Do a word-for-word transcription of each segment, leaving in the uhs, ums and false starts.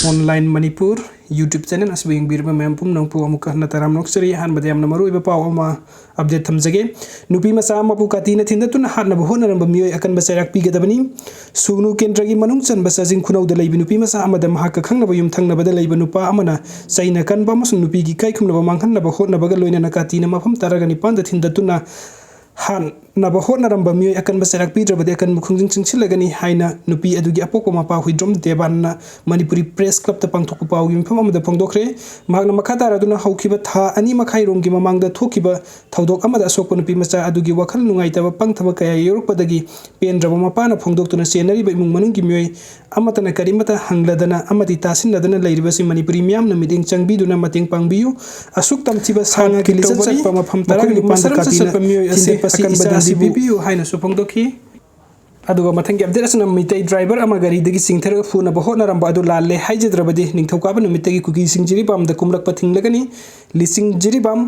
Online Manipur YouTube channel ꯑꯁꯤꯕꯨ ꯌꯦꯡꯕꯤꯔꯤꯕ ꯃꯌꯥꯝ ꯄꯨꯝꯅꯃꯛꯄꯨ ꯑꯃꯨꯛꯀ ꯍꯟꯅ ꯇꯔꯥꯝꯅ ꯑꯣꯛꯆꯔꯤ꯫ ꯑꯍꯥꯟꯕꯗ ꯌꯥꯝꯅ ꯃꯔꯨꯑꯣꯏꯕ ꯄꯥꯎ ꯑꯃ update ꯊꯝꯖꯒꯦ꯫ ꯅꯨꯄꯤ ꯃꯆꯥ ꯑꯃꯕꯨ ꯀꯥꯇꯤꯅ ꯊꯤꯟꯗꯠꯇꯨꯅ ꯍꯥꯠꯅꯕ ꯍꯣꯠꯅꯔꯝꯕ ꯃꯤꯑꯣꯏ ꯑꯀꯟꯕ ꯆꯩꯔꯥꯛ ꯄꯤꯒꯗꯕꯅꯤ꯫ ꯁꯨꯒꯅꯨ ꯀꯦꯟꯗ꯭ꯔꯒꯤ ꯃꯅꯨꯡ ꯆꯟꯕ ꯆꯥꯖꯤꯡ ꯈꯨꯅꯧꯗ ꯂꯩꯕ ꯅꯨꯄꯤ ꯃꯆꯥ ꯑꯃꯗ ꯃꯍꯥꯛꯀ ꯈꯪꯅꯕ ꯌꯨꯝꯊꯪꯅꯕꯗ ꯂꯩꯕ ꯅꯨꯄꯥ ꯑꯃꯅ ꯆꯩꯅ ꯀꯟꯕ ꯑꯃꯁꯨꯡ ꯅꯨꯄꯤꯒꯤ ꯏꯀꯥꯏ ꯈꯨꯝꯅꯕ ꯃꯥꯡꯍꯟꯅꯕ ꯍꯣꯠꯅꯕꯒ ꯂꯣꯏꯅꯅ ꯀꯥꯇꯤꯅ ꯃꯐꯝ ꯇꯔꯥꯒ ꯅꯤꯄꯥꯟꯗ ꯊꯤꯟꯗꯠꯇꯨꯅ ꯍꯥꯠꯅꯕ ꯍꯣꯠꯅꯔꯝꯕ ꯃꯤꯑꯣꯏ ꯑꯀꯟꯕ ꯆꯩꯔꯥꯛ ꯄꯤꯗ꯭ꯔꯕꯗꯤ ꯑꯀꯟꯕ ꯈꯣꯡꯖꯪ ꯆꯪꯁꯤꯜꯂꯒꯅꯤ ꯍꯥꯏꯅ ꯅꯨꯄꯤ ꯑꯗꯨꯒꯤ ꯑꯄꯣꯛꯄ ꯃꯄꯥ ꯍꯨꯏꯗ꯭ꯔꯣꯝ ꯗꯦꯕꯥꯟꯅ ꯃꯅꯤꯄꯨꯔꯤ ꯄ꯭ꯔꯦꯁ ꯀ꯭ꯂꯕꯇ ꯄꯥꯡꯊꯣꯛꯄ ꯄꯥꯎꯒꯤ ꯃꯤꯐꯝ ꯑꯃꯗ ꯐꯣꯡꯗꯣꯛꯈ꯭ꯔꯦ꯫ ꯃꯍꯥꯛꯅ ꯃꯈꯥ ꯇꯥꯔꯗꯨꯅ ꯍꯧꯈꯤꯕ ꯊꯥ ꯑꯅꯤ ꯃꯈꯥꯏꯔꯣꯝꯒꯤ ꯃꯃꯥꯡꯗ ꯊꯣꯛꯈꯤꯕ ꯊꯧꯗꯣꯛ ꯑꯃꯗ ꯑꯁꯣꯛꯄ ꯅꯨꯄꯤ ꯃꯆꯥ ꯑꯗꯨꯒꯤ ꯋꯥꯈꯜ ꯅꯨꯡꯉꯥꯏꯇꯕ ꯄꯪꯊꯕ ꯀꯌꯥ ꯌꯥꯎꯔꯛꯄꯗꯒꯤ ꯄꯦꯟꯗ꯭ꯔꯕ ꯃꯄꯥꯅ ꯐꯣꯡꯗꯣꯛꯇꯨꯅ ꯆꯦꯟꯅꯔꯤꯕ ꯏꯃꯨꯡ ꯃꯅꯨꯡꯒꯤ ꯃꯤꯑꯣꯏ ꯑꯃꯠꯇꯅ ꯀꯔꯤꯃꯠꯇ ꯍꯪꯂꯗꯅ ꯑꯃꯗꯤ ꯇꯥꯁꯤꯟꯅꯗꯅ ꯂꯩꯔꯤꯕꯁꯤ ꯃꯅꯤꯄꯨꯔꯤ ꯃꯤꯌꯥꯝꯅ ꯃꯤꯠꯌꯦꯡ ꯆꯪꯕꯤꯗꯨꯅ ꯃꯇꯦꯡ ꯄꯥꯡꯕꯤꯌꯨ꯫ ꯑꯁꯨꯛ ꯇꯝꯊꯤꯕ ꯁꯥ ꯉꯥꯒꯤ ꯂꯤꯆꯠ ꯆꯠꯄ ꯃꯐꯝ ꯇꯔꯥꯒꯤ ꯅꯤꯄꯥꯟꯗ ꯀꯥꯇꯤꯅ ꯊꯤꯟꯗꯠꯄ ꯁꯤ ꯑꯀꯟꯕ ꯗꯟꯗꯤ ꯄꯤꯕꯤꯌꯨ ꯍꯥꯏꯅꯁꯨ ꯐꯣꯡꯗꯣꯛꯈꯤ꯫ ꯑꯗꯨꯒ ꯃꯊꯪꯒꯤ update ꯑꯁꯤꯅ ꯃꯤꯇꯩ driver ꯑꯃ ꯒꯥꯔꯤꯗꯒꯤ ꯆꯤꯡꯊꯔꯒ ꯐꯨꯅꯕ ꯍꯣꯠꯅꯔꯝꯕ ꯑꯗꯨ ꯂꯥꯜꯂꯦ ꯍꯥꯏꯖꯗ꯭ꯔꯕꯗꯤ ꯅꯤꯡꯊꯧꯀꯥꯕ ꯅꯨꯃꯤꯠꯇꯒꯤ ꯀꯨꯀꯤꯁꯤꯡ ꯖꯤꯔꯤꯕꯥꯝꯗ ꯀꯨꯝꯂꯛꯄ ꯊꯤꯡꯂꯒꯅꯤ꯫ ꯂꯤꯁꯤꯡ ꯖꯤꯔꯤꯕꯥꯝ꯫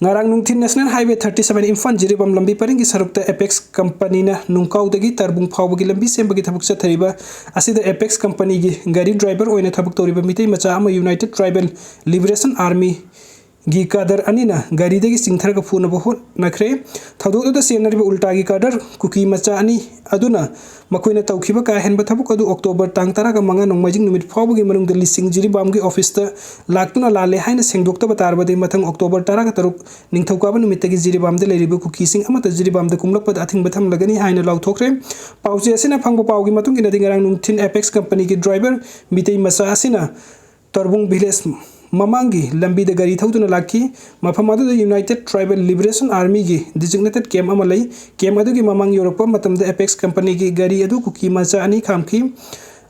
ꯉꯔꯥꯡ ꯅꯨꯡꯊꯤꯜ National Highway thirty seven Imphal Jiribam ꯂꯝꯕꯤ ꯄꯔꯤꯡꯒꯤ ꯁꯔꯨꯛꯇ Apex ꯀꯝꯄꯅꯤꯅ ꯅꯨꯡꯀꯥꯎꯗꯒꯤ ꯇꯔꯕꯨꯡ ꯐꯥꯎꯕꯒꯤ ꯂꯝꯕꯤ ꯁꯦꯝꯕꯒꯤ ꯊꯕꯛ ꯆꯠꯊꯔꯤꯕ ꯑꯁꯤꯗ Apex ꯀꯝꯄꯅꯤꯒꯤ ꯒꯥꯔꯤ driver ꯑꯣꯏꯅ ꯊꯕꯛ ꯇꯧꯔꯤꯕ ꯃꯤꯇꯩ ꯃꯆꯥ ꯑꯃ United Tribal Liberation Army ꯒꯤ cadre ꯑꯅꯤꯅ ꯒꯥꯔꯤꯗꯒꯤ ꯆꯤꯡꯊꯔꯒ ꯐꯨꯅꯕ ꯍꯣꯠꯅꯈ꯭ꯔꯦ꯫ ꯊꯧꯗꯣꯛ ꯑꯗꯨꯗ ꯆꯦꯟꯅꯔꯤꯕ ꯎꯜꯇꯥꯒꯤ cadre ꯀꯨꯀꯤ ꯃꯆꯥ ꯑꯅꯤ ꯑꯗꯨꯅ ꯃꯈꯣꯏꯅ ꯇꯧꯈꯤꯕ ꯀꯥ ꯍꯦꯟꯕ ꯊꯕꯛ ꯑꯗꯨ October ꯇꯥꯡ ꯇꯔꯥꯒ ꯃꯉꯥ ꯅꯣꯡꯃꯥꯏꯖꯤꯡ ꯅꯨꯃꯤꯠ ꯐꯥꯎꯕꯒꯤ ꯃꯅꯨꯡꯗ ꯂꯤꯁꯤꯡ ꯖꯤꯔꯤꯕꯥꯝꯒꯤ office ꯇ ꯂꯥꯛꯇꯨꯅ ꯂꯥꯜꯂꯦ ꯍꯥꯏꯅ ꯁꯦꯡꯗꯣꯛꯇꯕ ꯇꯥꯔꯕꯗꯤ ꯃꯊꯪ October ꯇꯔꯥꯒ ꯇꯔꯨꯛ ꯅꯤꯡꯊꯧꯀꯥꯕ ꯅꯨꯃꯤꯠꯇꯒꯤ ꯖꯤꯔꯤꯕꯥꯝꯗ ꯂꯩꯔꯤꯕ ꯀꯨꯀꯤꯁꯤꯡ ꯑꯃꯠꯇ ꯖꯤꯔꯤꯕꯥꯝꯗ ꯀꯨꯝꯂꯛꯄꯗ ꯑꯊꯤꯡꯕ ꯊꯝꯂꯒꯅꯤ ꯍꯥꯏꯅ ꯂꯥꯎꯊꯣꯛꯈ꯭ꯔꯦ꯫ ꯄꯥꯎꯆꯦ ꯑꯁꯤꯅ ꯐꯪꯕ ꯄꯥꯎꯒꯤ ꯃꯇꯨꯡ ꯏꯟꯅꯗꯤ ꯉꯔꯥꯡ ꯅꯨꯡꯊꯤꯜ Apex ꯀꯝꯄꯅꯤꯒꯤ driver ꯃꯤꯇꯩ ꯃꯆꯥ ꯑꯁꯤꯅ ꯇꯣꯔꯕꯨꯡ village ꯃꯃꯥꯡꯒꯤ ꯂꯝꯕꯤꯗ ꯒꯥꯔꯤ ꯊꯧꯗꯨꯅ ꯂꯥꯛꯈꯤ꯫ ꯃꯐꯝ ꯑꯗꯨꯗ United Tribal Liberation Army ꯒꯤ designated camp ꯑꯃ ꯂꯩ꯫ Camp ꯑꯗꯨꯒꯤ ꯃꯃꯥꯡ ꯌꯧꯔꯛꯄ ꯃꯇꯝꯗ Apex ꯀꯝꯄꯅꯤꯒꯤ ꯒꯥꯔꯤ ꯑꯗꯨ ꯀꯨꯀꯤ ꯃꯆꯥ ꯑꯅꯤ ꯈꯥꯝꯈꯤ꯫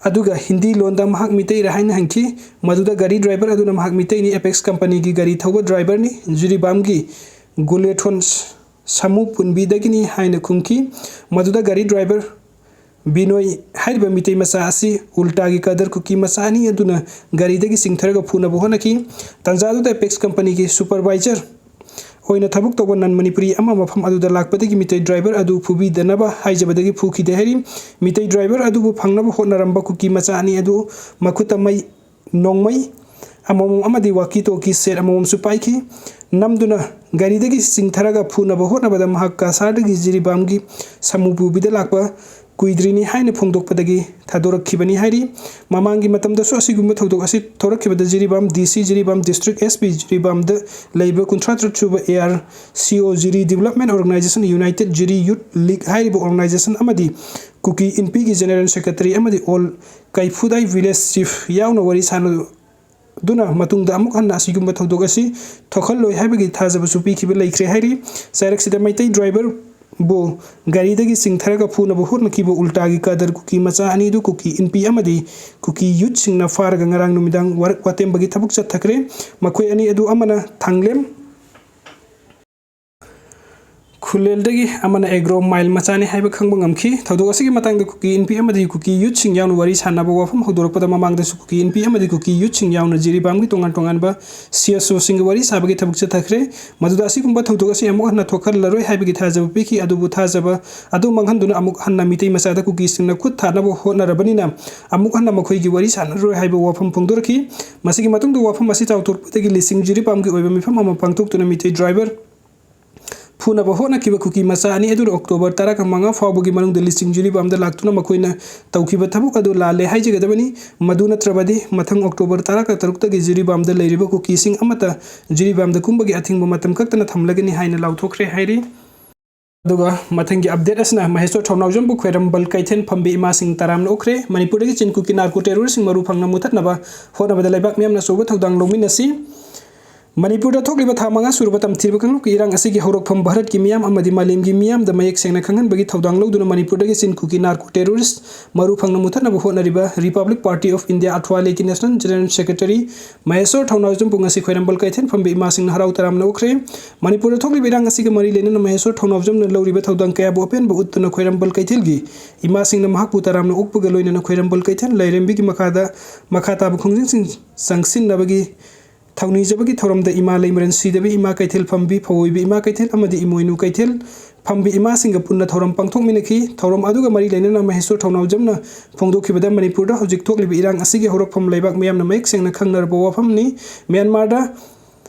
ꯑꯗꯨꯒ ꯍꯤꯟꯗꯤ ꯂꯣꯟꯗ ꯃꯍꯥꯛ ꯃꯤꯇꯩꯔꯥ ꯍꯥꯏꯅ ꯍꯪꯈꯤ꯫ ꯃꯗꯨꯗ ꯒꯥꯔꯤ driver ꯑꯗꯨꯅ ꯃꯍꯥꯛ ꯃꯤꯇꯩꯅꯤ, Apex ꯀꯝꯄꯅꯤꯒꯤ ꯒꯥꯔꯤ ꯊꯧꯕ driver ꯅꯤ, ꯖꯤꯔꯤꯕꯥꯝꯒꯤ ꯒꯨꯂꯦꯊꯣꯟ ꯁꯥꯃꯨ ꯄꯨꯟꯕꯤꯗꯒꯤꯅꯤ ꯍꯥꯏꯅ ꯈꯨꯝꯈꯤ꯫ ꯃꯗꯨꯗ ꯒꯥꯔꯤ driver ꯕꯤꯅꯣꯏ ꯍꯥꯏꯔꯤꯕ ꯃꯤꯇꯩ ꯃꯆꯥ ꯑꯁꯤ ꯎꯜꯇꯥꯒꯤ cadre ꯀꯨꯀꯤ ꯃꯆꯥ ꯑꯅꯤ ꯑꯗꯨꯅ ꯒꯥꯔꯤꯗꯒꯤ ꯆꯤꯡꯊꯔꯒ ꯐꯨꯅꯕ ꯍꯣꯠꯅꯈꯤ꯫ ꯇꯥꯟꯖꯥ ꯑꯗꯨꯗ Apex ꯀꯝꯄꯅꯤꯒꯤ supervisor ꯑꯣꯏꯅ ꯊꯕꯛ ꯇꯧꯕ ꯅꯟ ꯃꯅꯤꯄꯨꯔꯤ ꯑꯃ ꯃꯐꯝ ꯑꯗꯨꯗ ꯂꯥꯛꯄꯗꯒꯤ ꯃꯤꯇꯩ ꯗ꯭ꯔꯥꯏꯚꯔ ꯑꯗꯨ ꯐꯨꯕꯤꯗꯅꯕ ꯍꯥꯏꯖꯕꯗꯒꯤ ꯐꯨꯈꯤꯗꯦ ꯍꯥꯏꯔꯤ꯫ ꯃꯤꯇꯩ ꯗ꯭ꯔꯥꯏꯚꯔ ꯑꯗꯨꯕꯨ ꯐꯪꯅꯕ ꯍꯣꯠꯅꯔꯝꯕ ꯀꯨꯀꯤ ꯃꯆꯥ ꯑꯅꯤ ꯑꯗꯨ ꯃꯈꯨꯠꯇ ꯃꯩ, ꯅꯣꯡꯃꯩ ꯑꯃꯃꯝ ꯑꯃꯗꯤ ꯋꯥꯀꯤ ꯇꯣꯀꯤ ꯁꯦꯠ ꯑꯃꯃꯝꯁꯨ ꯄꯥꯏꯈꯤ꯫ ꯅꯝꯗꯨꯅ ꯒꯥꯔꯤꯗꯒꯤ ꯆꯤꯡꯊꯔꯒ ꯐꯨꯅꯕ ꯍꯣꯠꯅꯕꯗ ꯃꯍꯥꯛ ꯀꯁꯥꯔꯗꯒꯤ ꯖꯤꯔꯤꯕꯥꯝꯒꯤ ꯁꯃꯨ ꯄꯨꯕꯤꯗ ꯂꯥꯛꯄ ꯀꯨꯏꯗ꯭ꯔꯤꯅꯤ ꯍꯥꯏꯅ ꯐꯣꯡꯗꯣꯛꯄꯗꯒꯤ ꯊꯥꯗꯣꯔꯛꯈꯤꯕꯅꯤ ꯍꯥꯏꯔꯤ꯫ ꯃꯃꯥꯡꯒꯤ ꯃꯇꯝꯗꯁꯨ ꯑꯁꯤꯒꯨꯝꯕ ꯊꯧꯗꯣꯛ ꯑꯁꯤ ꯊꯣꯔꯛꯈꯤꯕꯗ ꯖꯤꯔꯤꯕꯥꯝ ꯗꯤ ꯁꯤ ꯖꯤꯔꯤꯕꯥꯝ, ꯗꯤꯁꯇ꯭ꯔꯤꯛ ꯑꯦꯁ ꯄꯤ ꯖꯤꯔꯤꯕꯥꯝꯗ ꯂꯩꯕ ꯀꯨꯟꯊ꯭ꯔꯥ ꯇꯔꯨꯛ ꯁꯨꯕ ꯑꯦ ꯑꯥꯔ ꯁꯤ ꯑꯣ ꯖꯤꯔꯤ ꯗꯤꯕꯦꯂꯞꯃꯦꯟ ꯑꯣꯔꯒꯅꯥꯏꯖꯦꯁꯟ, ꯌꯨꯅꯥꯏꯇꯦꯗ ꯖꯤꯔꯤ ꯌꯨꯠ ꯂꯤꯒ ꯍꯥꯏꯔꯤꯕ ꯑꯣꯔꯒꯅꯥꯏꯖꯦꯁꯟ ꯑꯃꯗꯤ ꯀꯨꯀꯤ ꯏꯟꯄꯤꯒꯤ ꯖꯦꯅꯔꯦꯜ ꯁꯦꯀ꯭ꯔꯦꯇꯔꯤ ꯑꯃꯗꯤ ꯑꯣꯜ ꯀꯩꯐꯨꯗꯥꯏ ꯚꯤꯂꯦꯖ ꯆꯤꯐ ꯌꯥꯎꯅ ꯋꯥꯔꯤ ꯁꯥꯟꯅ ꯑꯗꯨꯅ ꯃꯇꯨꯡꯗ ꯑꯃꯨꯛ ꯍꯟꯅ ꯑꯁꯤꯒꯨꯝꯕ ꯊꯧꯗꯣꯛ ꯑꯁꯤ ꯊꯣꯛꯍꯜꯂꯣꯏ ꯍꯥꯏꯕꯒꯤ ꯊꯥꯖꯕꯁꯨ ꯄꯤꯈꯤꯕ ꯂꯩꯈ꯭ꯔꯦ ꯍꯥꯏꯔꯤ꯫ ꯆꯩꯔꯛꯁꯤꯗ ꯃꯩꯇꯩ ꯗ꯭ꯔꯥꯏꯚꯔꯕꯨ ꯒꯥꯔꯤꯗꯒꯤ ꯆꯤꯡꯊꯔꯒ ꯐꯨꯅꯕ ꯍꯣꯠꯅꯈꯤꯕ ꯎꯜꯇꯥꯒꯤ ꯀꯥꯗꯔ ꯀꯨꯀꯤ ꯃꯆꯥ ꯑꯅꯤꯗꯨ ꯀꯨꯀꯤ ꯏꯟꯄꯤ ꯑꯃꯗꯤ ꯀꯨꯀꯤ ꯌꯨꯠꯁꯤꯡꯅ ꯐꯥꯔꯒ ꯉꯔꯥꯡ ꯅꯨꯃꯤꯗꯥꯡ ꯋꯥꯔꯛ ꯋꯥꯇꯦꯝꯕꯒꯤ ꯊꯕꯛ ꯆꯠꯊꯈ꯭ꯔꯦ꯫ ꯃꯈꯣꯏ ꯑꯅꯤ ꯑꯗꯨ ꯑꯃꯅ ꯊꯥꯡꯂꯦꯝ ꯈꯨꯂꯦꯜꯗꯒꯤ, ꯑꯃꯅ ꯑꯦꯒ꯭ꯔꯣ ꯃꯥꯏꯜ ꯃꯆꯥꯅꯤ ꯍꯥꯏꯕ ꯈꯪꯕ ꯉꯝꯈꯤ꯫ ꯊꯧꯗꯣꯛ ꯑꯁꯤꯒꯤ ꯃꯇꯥꯡꯗ ꯀꯨꯀꯤ ꯏꯟꯄꯤ ꯑꯃꯗꯤ ꯀꯨꯀꯤ ꯌꯨꯠꯁꯤꯡ ꯌꯥꯎꯅ ꯋꯥꯔꯤ ꯁꯥꯟꯅꯕ ꯋꯥꯐꯝ ꯍꯧꯗꯣꯔꯛꯄꯗ ꯃꯃꯥꯡꯗꯁꯨ ꯀꯨꯀꯤ ꯏꯟꯄꯤ ꯑꯃꯗꯤ ꯀꯨꯀꯤ ꯌꯨꯠꯁꯤꯡ ꯌꯥꯎꯅ ꯖꯤꯔꯤꯕꯥꯝꯒꯤ ꯇꯣꯉꯥꯟ ꯇꯣꯉꯥꯟꯕ ꯁꯤ ꯑꯦꯁ ꯑꯣꯁꯤꯡꯒ ꯋꯥꯔꯤ ꯁꯥꯕꯒꯤ ꯊꯕꯛ ꯆꯠꯊꯈ꯭ꯔꯦ꯫ ꯃꯗꯨꯗ ꯑꯁꯤꯒꯨꯝꯕ ꯊꯧꯗꯣꯛ ꯑꯁꯤ ꯑꯃꯨꯛ ꯍꯟꯅ ꯊꯣꯛꯍꯜꯂꯔꯣꯏ ꯍꯥꯏꯕꯒꯤ ꯊꯥꯖꯕ ꯄꯤꯈꯤ꯫ ꯑꯗꯨꯕꯨ ꯊꯥꯖꯕ ꯑꯗꯨ ꯃꯥꯡꯍꯟꯗꯨꯅ ꯑꯃꯨꯛ ꯍꯟꯅ ꯃꯤꯇꯩ ꯃꯆꯥꯗ ꯀꯨꯀꯤꯁꯤꯡꯅ ꯈꯨꯠ ꯊꯥꯅꯕ ꯍꯣꯠꯅꯔꯕꯅꯤꯅ ꯑꯃꯨꯛ ꯍꯟꯅ ꯃꯈꯣꯏꯒꯤ ꯋꯥꯔꯤ ꯁꯥꯟꯅꯔꯔꯣꯏ ꯍꯥꯏꯕ ꯋꯥꯐꯝ ꯐꯣꯡꯗꯣꯔꯛꯈꯤ꯫ ꯃꯁꯤꯒꯤ ꯃꯇꯨꯡꯗ ꯋꯥꯐꯝ ꯑꯁꯤ ꯆꯥꯎꯊꯣꯔꯛꯄꯗꯒꯤ ꯂꯤꯁꯤꯡ ꯖꯤꯔꯤꯕꯥꯝꯒꯤ ꯑꯣꯏꯕ ꯃꯤꯐꯝ ꯑꯃ ꯄꯥꯡꯊꯣꯛꯇꯨꯅ ꯃꯤꯇꯩ ꯗ꯭ꯔꯥꯏꯚꯔ ꯐꯨꯅꯕ ꯍꯣꯠꯅꯈꯤꯕ ꯀꯨꯀꯤ ꯃꯆꯥ ꯑꯅꯤ ꯑꯗꯨꯅ ꯑꯣꯛꯇꯣꯕꯔ ꯇꯔꯥꯃꯉꯥ ꯐꯥꯎꯕꯒꯤ ꯃꯅꯨꯡꯗ ꯂꯤꯁꯤꯡ ꯖꯤꯔꯤꯕꯥꯝꯗ ꯂꯥꯛꯇꯨꯅ ꯃꯈꯣꯏꯅ ꯇꯧꯈꯤꯕ ꯊꯕꯛ ꯑꯗꯨ ꯂꯥꯜꯂꯦ ꯍꯥꯏꯖꯒꯗꯕꯅꯤ꯫ ꯃꯗꯨ ꯅꯠꯇ꯭ꯔꯕꯗꯤ ꯃꯊꯪ ꯑꯣꯛꯇꯣꯕꯔ ꯇꯔꯥꯇꯔꯨꯛꯇꯒꯤ ꯖꯤꯔꯤꯕꯥꯝꯗ ꯂꯩꯔꯤꯕ ꯀꯨꯀꯤꯁꯤꯡ ꯑꯃꯠꯇ ꯖꯤꯔꯤꯕꯥꯝꯗ ꯀꯨꯝꯕꯒꯤ ꯑꯊꯤꯡꯕ ꯃꯇꯝ ꯀꯛꯇꯅ ꯊꯝꯂꯒꯅꯤ ꯍꯥꯏꯅ ꯂꯥꯎꯊꯣꯛꯈ꯭ꯔꯦ ꯍꯥꯏꯔꯤ꯫ ꯑꯗꯨꯒ ꯃꯊꯪꯒꯤ ꯑꯞꯗꯦꯠ ꯑꯁꯤꯅ ꯃꯍꯦꯁꯣꯔ ꯊꯧꯅꯥꯎꯖꯝꯕꯨ ꯈ꯭ꯋꯥꯏꯔꯝꯕꯟ ꯀꯩꯊꯦꯜ ꯐꯝꯕꯤ ꯏꯃꯥꯁꯤꯡ ꯇꯔꯥꯝꯅ ꯑꯣꯛꯈ꯭ꯔꯦ꯫ ꯃꯅꯤꯄꯨꯔꯗꯒꯤ ꯆꯤꯟ ꯀꯨꯀꯤ ꯅꯥꯔꯀꯣ ꯇꯦꯔꯣꯔꯤꯁ꯭ꯠꯁꯤꯡ ꯃꯔꯨ ꯐꯪꯅ ꯃꯨꯊꯠꯅꯕ ꯍꯣꯠꯅꯕꯗ ꯂꯩꯕꯥꯛ ꯃꯤꯌꯥꯝꯅ ꯑꯆꯧꯕ ꯊꯧꯗꯥꯡ ꯂꯧꯃꯤꯟꯅꯁꯤ꯫ ꯃꯅꯤꯄꯨꯔꯗ ꯊꯣꯛꯂꯤꯕ ꯊꯥ ꯃꯉꯥ ꯁꯨꯔꯕ ꯇꯝꯊꯤꯕ ꯀꯥꯡꯂꯨꯞꯀꯤ ꯏꯔꯥꯡ ꯑꯁꯤꯒꯤ ꯍꯧꯔꯛꯐꯝ ꯚꯥꯔꯠꯀꯤ ꯃꯤꯌꯥꯝ ꯑꯃꯗꯤ ꯃꯥꯂꯦꯝꯒꯤ ꯃꯤꯌꯥꯝꯗ ꯃꯌꯦꯛ ꯁꯦꯡꯅ ꯈꯪꯍꯟꯕꯒꯤ ꯊꯧꯗꯥꯡ ꯂꯧꯗꯨꯅ ꯃꯅꯤꯄꯨꯔꯗꯒꯤ ꯆꯤꯟ ꯀꯨꯀꯤ ꯅꯥꯔꯀꯣ ꯇꯦꯔꯣꯔꯤꯁ꯭ꯠ ꯃꯔꯨ ꯐꯪꯅ ꯃꯨꯊꯠꯅꯕ ꯍꯣꯠꯅꯔꯤꯕ ꯔꯤꯄꯕ꯭ꯂꯤꯛ ꯄꯥꯔꯇꯤ ꯑꯣꯐ ꯏꯟꯗꯤꯌꯥ ꯑꯊ꯭ꯋꯥꯂꯦꯒꯤ ꯅꯦꯁꯅꯦꯜ ꯖꯦꯅꯔꯦꯜ ꯁꯦꯀ꯭ꯔꯦꯇꯔꯤ ꯃꯍꯦꯁꯣꯔ ꯊꯧꯅꯥꯎꯖꯝꯕꯨ ꯉꯁꯤ ꯈ꯭ꯋꯥꯏꯔꯝꯕꯟ ꯀꯩꯊꯦꯜ ꯐꯝꯕꯤ ꯏꯃꯥꯁꯤꯡꯅ ꯍꯔꯥꯎ ꯇꯔꯥꯝꯅ ꯑꯣꯛꯈ꯭ꯔꯦ꯫ ꯃꯅꯤꯄꯨꯔꯗ ꯊꯣꯛꯂꯤꯕ ꯏꯔꯥꯡ ꯑꯁꯤꯒ ꯃꯔꯤ ꯂꯩꯅꯅ ꯃꯍꯦꯁꯣꯔ ꯊꯧꯅꯥꯎꯖꯝꯅ ꯂꯧꯔꯤꯕ ꯊꯧꯗꯥꯡ ꯀꯌꯥꯕꯨ ꯑꯄꯦꯟꯕ ꯎꯠꯇꯨꯅ ꯈ꯭ꯋꯥꯏꯔꯝꯕꯟ ꯀꯩꯊꯦꯜꯒꯤ ꯏꯃꯥꯁꯤꯡꯅ ꯃꯍꯥꯛꯄꯨ ꯇꯔꯥꯝꯅ ꯑꯣꯛꯄꯒ ꯂꯣꯏꯅꯅ ꯈ꯭ꯋꯥꯏꯔꯝꯕꯟ ꯀꯩꯊꯦꯜ ꯂꯥꯏꯔꯦꯝꯕꯤꯒꯤ ꯃꯈꯥꯗ ꯃꯈꯥ ꯇꯥꯕ ꯈꯣꯡꯖꯪꯁꯤꯡ ꯆꯪꯁꯤꯟꯅꯕꯒꯤ ꯊꯧꯅꯤꯖꯕꯒꯤ ꯊꯧꯔꯝꯗ ꯏꯃꯥ ꯂꯩꯃꯔꯦꯟ ꯁꯤꯗꯕꯤ ꯏꯃꯥ ꯀꯩꯊꯦꯜ ꯐꯝꯕꯤ, ꯐꯧꯑꯣꯏꯕꯤ ꯏꯃꯥ ꯀꯩꯊꯦꯜ ꯑꯃꯗꯤ ꯏꯃꯣꯏꯅꯨ ꯀꯩꯊꯦꯜ ꯐꯝꯕꯤ ꯏꯃꯥꯁꯤꯡꯒ ꯄꯨꯟꯅ ꯊꯧꯔꯝ ꯄꯥꯡꯊꯣꯛꯃꯤꯟꯅꯈꯤ꯫ ꯊꯧꯔꯝ ꯑꯗꯨꯒ ꯃꯔꯤ ꯂꯩꯅꯅ ꯃꯍꯦꯁꯣꯔ ꯊꯧꯅꯥꯎꯖꯝꯅ ꯐꯣꯡꯗꯣꯛꯈꯤꯕꯗ, ꯃꯅꯤꯄꯨꯔꯗ ꯍꯧꯖꯤꯛ ꯊꯣꯛꯂꯤꯕ ꯏꯔꯥꯡ ꯑꯁꯤꯒꯤ ꯍꯧꯔꯛꯐꯝ ꯂꯩꯕꯥꯛ ꯃꯤꯌꯥꯝꯅ ꯃꯌꯦꯛ ꯁꯦꯡꯅ ꯈꯪꯅꯔꯕ ꯋꯥꯐꯝꯅꯤ꯫ ꯃ꯭ꯌꯥꯟꯃꯥꯔꯗ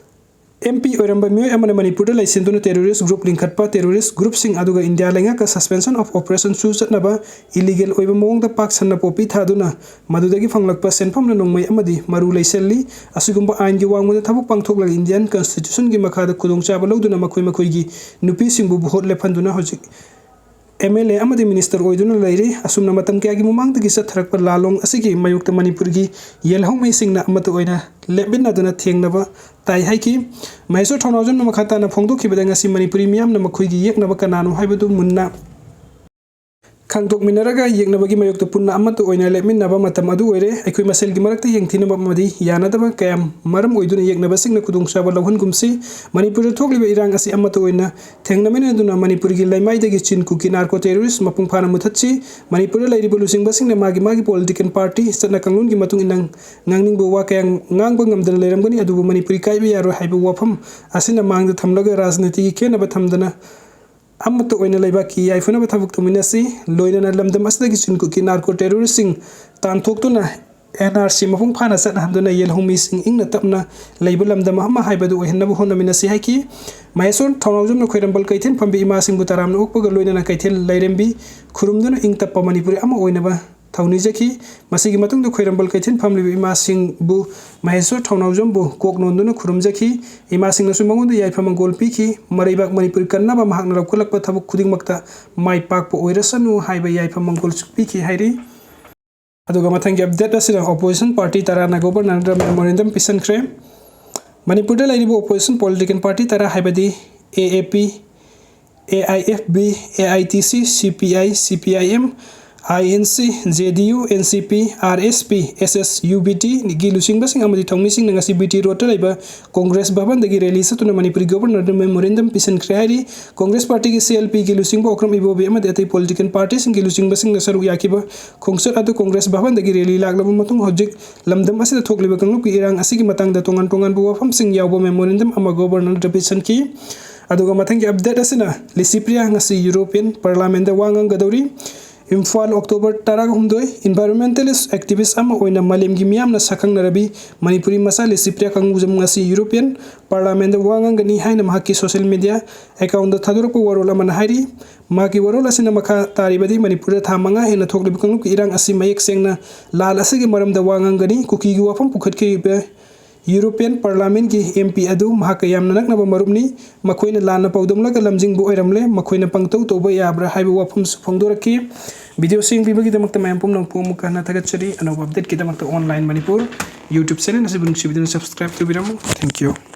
ꯑꯦꯝ ꯄꯤ ꯑꯣꯏꯔꯝꯕ ꯃꯤꯑꯣꯏ ꯑꯃꯅ ꯃꯅꯤꯄꯨꯔꯗ ꯂꯩꯁꯤꯟꯗꯨꯅ terrorist group ꯂꯤꯡꯈꯠꯄ, terrorist groupꯁꯤꯡ ꯑꯗꯨꯒ ꯏꯟꯗꯤꯌꯥ ꯂꯩꯉꯥꯛꯀ suspension of operationꯁꯨ ꯆꯠꯅꯕ illegal ꯑꯣꯏꯕ ꯃꯑꯣꯡꯗ ꯄꯥꯛ ꯁꯟꯅ ꯄꯣꯄꯤ ꯊꯥꯗꯨꯅ ꯃꯗꯨꯗꯒꯤ ꯐꯪꯂꯛꯄ ꯁꯦꯟꯐꯝꯅ ꯅꯣꯡꯃꯩ ꯑꯃꯗꯤ ꯃꯔꯨ ꯂꯩꯁꯤꯜꯂꯤ꯫ ꯑꯁꯤꯒꯨꯝꯕ ꯑꯥꯏꯟꯒꯤ ꯋꯥꯡꯃꯗ ꯊꯕꯛ ꯄꯥꯡꯊꯣꯛꯂꯒ Indian Constitutionꯒꯤ ꯃꯈꯥꯗ ꯈꯨꯗꯣꯡꯆꯥꯕ ꯂꯧꯗꯨꯅ ꯃꯈꯣꯏ ꯃꯈꯣꯏꯒꯤ ꯅꯨꯄꯤꯁꯤꯡꯕꯨ vote ꯂꯦꯞꯍꯟꯗꯨꯅ ꯍꯧꯖꯤꯛ M L A ꯑꯃꯗꯤ minister ꯑꯣꯏꯗꯨꯅ ꯂꯩꯔꯤ꯫ ꯑꯁꯨꯝꯅ ꯃꯇꯝ ꯀꯌꯥꯒꯤ ꯃꯃꯥꯡꯗꯒꯤ ꯆꯠꯊꯔꯛꯄ ꯂꯥꯂꯣꯡ ꯑꯁꯤꯒꯤ ꯃꯥꯌꯣꯛꯇ ꯃꯅꯤꯄꯨꯔꯒꯤ ꯌꯦꯜꯍꯧꯃꯤꯁꯤꯡꯅ ꯑꯃꯠꯇ ꯑꯣꯏꯅ ꯂꯦꯞꯃꯤꯟꯅꯗꯨꯅ ꯊꯦꯡꯅꯕ ꯇꯥꯏ ꯍꯥꯏꯈꯤ꯫ ꯃꯍꯦꯁꯣꯔ ꯊꯧꯅꯥꯎꯖꯝꯅ ꯃꯈꯥ ꯇꯥꯅ ꯐꯣꯡꯗꯣꯛꯈꯤꯕꯗ, ꯉꯁꯤ ꯃꯅꯤꯄꯨꯔꯤ ꯃꯤꯌꯥꯝꯅ ꯃꯈꯣꯏꯒꯤ ꯌꯦꯛꯅꯕ ꯀꯅꯥꯅꯣ ꯍꯥꯏꯕꯗꯨ ꯃꯨꯟꯅ ꯈꯪꯗꯣꯛꯃꯤꯟꯅꯔꯒ ꯌꯦꯛꯅꯕꯒꯤ ꯃꯥꯌꯣꯛꯇ ꯄꯨꯟꯅ ꯑꯃꯠꯇ ꯑꯣꯏꯅ ꯂꯦꯞꯃꯤꯟꯅꯕ ꯃꯇꯝ ꯑꯗꯨ ꯑꯣꯏꯔꯦ꯫ ꯑꯩꯈꯣꯏ ꯃꯁꯦꯜꯒꯤ ꯃꯔꯛꯇ ꯌꯦꯡꯊꯤꯅꯕ ꯑꯃꯗꯤ ꯌꯥꯅꯗꯕ ꯀꯌꯥ ꯃꯔꯝ ꯑꯣꯏꯗꯨꯅ ꯌꯦꯛꯅꯕꯁꯤꯡꯅ ꯈꯨꯗꯣꯡꯆꯥꯕ ꯂꯧꯍꯟꯒꯨꯝꯁꯤ꯫ ꯃꯅꯤꯄꯨꯔꯗ ꯊꯣꯛꯂꯤꯕ ꯏꯔꯥꯡ ꯑꯁꯤ ꯑꯃꯠꯇ ꯑꯣꯏꯅ ꯊꯦꯡꯅꯃꯤꯟꯅꯗꯨꯅ ꯃꯅꯤꯄꯨꯔꯒꯤ ꯂꯩꯃꯥꯏꯗꯒꯤ ꯆꯤꯟ ꯀꯨꯀꯤ narco terrorist ꯃꯄꯨꯡ ꯐꯥꯅ ꯃꯨꯊꯠꯁꯤ꯫ ꯃꯅꯤꯄꯨꯔꯗ ꯂꯩꯔꯤꯕ ꯂꯨꯆꯤꯡꯕꯁꯤꯡꯅ ꯃꯥꯒꯤ ꯃꯥꯒꯤ political party ꯆꯠꯅ ꯀꯥꯡꯂꯣꯟꯒꯤ ꯃꯇꯨꯡ ꯏꯟꯅ ꯉꯥꯡꯅꯤꯡꯕ ꯋꯥ ꯀꯌꯥ ꯉꯥꯡꯕ ꯉꯝꯗꯅ ꯂꯩꯔꯝꯒꯅꯤ, ꯑꯗꯨꯕꯨ ꯃꯅꯤꯄꯨꯔꯤ ꯀꯥꯏꯕ ꯌꯥꯔꯣꯏ ꯍꯥꯏꯕ ꯋꯥꯐꯝ ꯑꯁꯤꯅ ꯃꯥꯡꯗ ꯊꯝꯂꯒ ꯔꯥꯖꯅꯤꯇꯤꯒꯤ ꯈꯦꯠꯅꯕ ꯊꯝꯗꯅ ꯑꯃꯠꯇ ꯑꯣꯏꯅ ꯂꯩꯕꯥꯛꯀꯤ ꯌꯥꯏꯐꯅꯕ ꯊꯕꯛ ꯇꯧꯃꯤꯟꯅꯁꯤ꯫ ꯂꯣꯏꯅꯅ ꯂꯝꯗꯝ ꯑꯁꯤꯗꯒꯤ ꯆꯤꯟ ꯀꯨꯀꯤ narco terroristꯁꯤꯡ ꯇꯥꯟꯊꯣꯛꯇꯨꯅ N R C ꯃꯄꯨꯡ ꯐꯥꯅ ꯆꯠꯅꯍꯟꯗꯨꯅ ꯌꯦꯜꯍꯧꯃꯤꯁꯤꯡ ꯏꯪꯅ ꯇꯞꯅ ꯂꯩꯕ ꯂꯝꯗꯝ ꯑꯃ ꯍꯥꯏꯕꯗꯨ ꯑꯣꯏꯍꯟꯅꯕ ꯍꯣꯠꯅꯃꯤꯟꯅꯁꯤ ꯍꯥꯏꯈꯤ꯫ ꯃꯍꯦꯁꯣꯔ ꯊꯧꯅꯥꯎꯖꯝꯅ ꯈ꯭ꯋꯥꯏꯔꯝꯕꯟ ꯀꯩꯊꯦꯜ ꯐꯝꯕꯤ ꯏꯃꯥꯁꯤꯡꯕꯨ ꯇꯔꯥꯝꯅ ꯑꯣꯛꯄꯒ ꯂꯣꯏꯅꯅ ꯀꯩꯊꯦꯜ ꯂꯥꯏꯔꯦꯝꯕꯤ ꯈꯨꯔꯨꯝꯗꯨꯅ ꯏꯪ ꯇꯞꯄ ꯃꯅꯤꯄꯨꯔꯤ ꯑꯃ ꯑꯣꯏꯅꯕ ꯊꯧꯅꯤꯖꯈꯤ꯫ ꯃꯁꯤꯒꯤ ꯃꯇꯨꯡꯗ ꯈ꯭ꯋꯥꯏꯔꯝꯕꯟ ꯀꯩꯊꯦꯜ ꯐꯝꯂꯤꯕ ꯏꯃꯥꯁꯤꯡꯕꯨ ꯃꯍꯦꯁꯣꯔ ꯊꯧꯅꯥꯎꯖꯝꯕꯨ ꯀꯣꯛ ꯅꯣꯟꯗꯨꯅ ꯈꯨꯔꯨꯝꯖꯈꯤ꯫ ꯏꯃꯥꯁꯤꯡꯅꯁꯨ ꯃꯉꯣꯟꯗ ꯌꯥꯏꯐ ꯃꯪꯒꯣꯜ ꯄꯤꯈꯤ꯫ ꯃꯔꯩꯕꯥꯛ ꯃꯅꯤꯄꯨꯔ ꯀꯟꯅꯕ ꯃꯍꯥꯛꯅ ꯂꯧꯈꯠꯂꯛꯄ ꯊꯕꯛ ꯈꯨꯗꯤꯡꯃꯛꯇ ꯃꯥꯏ ꯄꯥꯛꯄ ꯑꯣꯏꯔꯁꯅꯨ ꯍꯥꯏꯕ ꯌꯥꯏꯐ ꯃꯪꯒꯣꯜꯁꯨ ꯄꯤꯈꯤ ꯍꯥꯏꯔꯤ꯫ ꯑꯗꯨꯒ ꯃꯊꯪꯒꯤ update ꯑꯁꯤꯗ opposition party ꯇꯔꯥꯅ Governor Narendra ꯃꯣꯗꯤꯗ memorandum ꯄꯤꯁꯤꯟꯈ꯭ꯔꯦ꯫ ꯃꯅꯤꯄꯨꯔꯗ ꯂꯩꯔꯤꯕ opposition political party ꯇꯔꯥ ꯍꯥꯏꯕꯗꯤ A A P, A I F B, A I T C, C P I, C P I M, INC, JDU, NCP, RSP, SSUBT ꯒꯤ ꯂꯨꯆꯤꯡꯕꯁꯤꯡ ꯑꯃꯗꯤ ꯊꯧꯃꯤꯁꯤꯡꯅ ꯉꯁꯤ BT Road ꯇ ꯂꯩꯕ Congress ꯚꯕꯟꯗꯒꯤ rally ꯆꯠꯇꯨꯅ ꯃꯅꯤꯄꯨꯔꯒꯤ Governor ꯗ memorandum ꯄꯤꯁꯤꯟꯈ꯭ꯔꯦ ꯍꯥꯏꯔꯤ꯫ ꯀꯣꯡꯒ꯭ꯔꯦꯁ ꯄꯥꯔꯇꯤꯒꯤ CLP ꯒꯤ ꯂꯨꯆꯤꯡꯕ ꯑꯣꯀ꯭ꯔꯝ ꯏꯕꯣꯕꯤ ꯑꯃꯗꯤ ꯑꯇꯩ political party ꯁꯤꯡꯒꯤ ꯂꯨꯆꯤꯡꯕꯁꯤꯡꯅ ꯁꯔꯨꯛ ꯌꯥꯈꯤꯕ ꯈꯣꯡꯆꯠ ꯑꯗꯨ ꯀꯣꯡꯒ꯭ꯔꯦꯁ ꯚꯕꯟꯗꯒꯤ rally ꯂꯥꯛꯂꯕ ꯃꯇꯨꯡ ꯍꯧꯖꯤꯛ ꯂꯝꯗꯝ ꯑꯁꯤꯗ ꯊꯣꯛꯂꯤꯕ ꯀꯥꯡꯂꯨꯞꯀꯤ ꯏꯔꯥꯡ ꯑꯁꯤꯒꯤ ꯃꯇꯥꯡꯗ ꯇꯣꯉꯥꯟ ꯇꯣꯉꯥꯟꯕ ꯋꯥꯐꯝꯁꯤꯡ ꯌꯥꯎꯕ memorandum ꯑꯃ Governor ꯗ ꯄꯤꯁꯤꯟꯈꯤ꯫ ꯑꯗꯨꯒ ꯃꯊꯪꯒꯤ update ꯑꯁꯤꯅ ꯂꯤꯁꯤꯄ꯭ꯔꯤꯌꯥ ꯉꯁꯤ European Parliament ꯗ ꯋꯥ ꯉꯥꯡꯒꯗꯧꯔꯤ꯫ ꯏꯝꯐꯥꯜ, October ꯇꯔꯥꯍꯨꯝꯗꯣꯏ꯫ Environmentalist activist ꯑꯃ ꯑꯣꯏꯅ ꯃꯥꯂꯦꯝꯒꯤ ꯃꯤꯌꯥꯝꯅ ꯁꯛꯈꯪꯅꯔꯕꯤ ꯃꯅꯤꯄꯨꯔꯤ ꯃꯆꯥ ꯂꯤꯁꯤꯄ꯭ꯔꯤꯌꯥ ꯀꯪꯒꯨꯖꯝ ꯉꯁꯤ European Parliament ꯗ ꯋꯥ ꯉꯥꯡꯒꯅꯤ ꯍꯥꯏꯅ ꯃꯍꯥꯛꯀꯤ social media account ꯗ ꯊꯥꯗꯣꯔꯛꯄ ꯋꯥꯔꯣꯜ ꯑꯃꯅ ꯍꯥꯏꯔꯤ꯫ ꯃꯍꯥꯛꯀꯤ ꯋꯥꯔꯣꯜ ꯑꯁꯤꯅ ꯃꯈꯥ ꯇꯥꯔꯤꯕꯗꯤ ꯃꯅꯤꯄꯨꯔꯗ ꯊꯥ ꯃꯉꯥ ꯍꯦꯟꯅ ꯊꯣꯛꯂꯤꯕ ꯀꯥꯡꯂꯨꯞꯀꯤ ꯏꯔꯥꯡ ꯑꯁꯤ ꯃꯌꯦꯛ ꯁꯦꯡꯅ ꯂꯥꯜ ꯑꯁꯤꯒꯤ ꯃꯔꯝꯗ ꯋꯥ ꯉꯥꯡꯒꯅꯤ꯫ ꯀꯨꯀꯤꯒꯤ ꯋꯥꯐꯝ ꯄꯨꯈꯠꯈꯤꯕ European Parliament ꯀꯤ MP ꯑꯗꯨ ꯃꯍꯥꯛꯀ ꯌꯥꯝꯅ ꯅꯛꯅꯕ ꯃꯔꯨꯞꯅꯤ꯫ ꯃꯈꯣꯏꯅ ꯂꯥꯟꯅ ꯄꯥꯎꯗꯝꯂꯒ ꯂꯝꯖꯤꯡꯕ ꯑꯣꯏꯔꯝꯂꯦ꯫ ꯃꯈꯣꯏꯅ ꯄꯪꯇꯧ ꯇꯧꯕ ꯌꯥꯕ꯭ꯔꯥ ꯍꯥꯏꯕ ꯋꯥꯐꯝꯁꯨ ꯐꯣꯡꯗꯣꯔꯛꯈꯤ꯫ Video ꯁꯤ ꯌꯦꯡꯕꯤꯕꯒꯤꯗꯃꯛꯇ ꯃꯌꯥꯝ ꯄꯨꯝꯅꯃꯛꯄꯨ ꯑꯃꯨꯛ ꯍꯟꯅ ꯊꯥꯒꯠꯆꯔꯤ꯫ ꯑꯅꯧꯕ update ꯀꯤꯗꯃꯛꯇ Online Manipur YouTube channel ꯑꯁꯤꯕꯨ ꯅꯨꯡꯁꯤꯕꯤꯗꯨꯅ subscribe ꯇꯧꯕꯤꯔꯝꯃꯨ꯫ Thank you꯫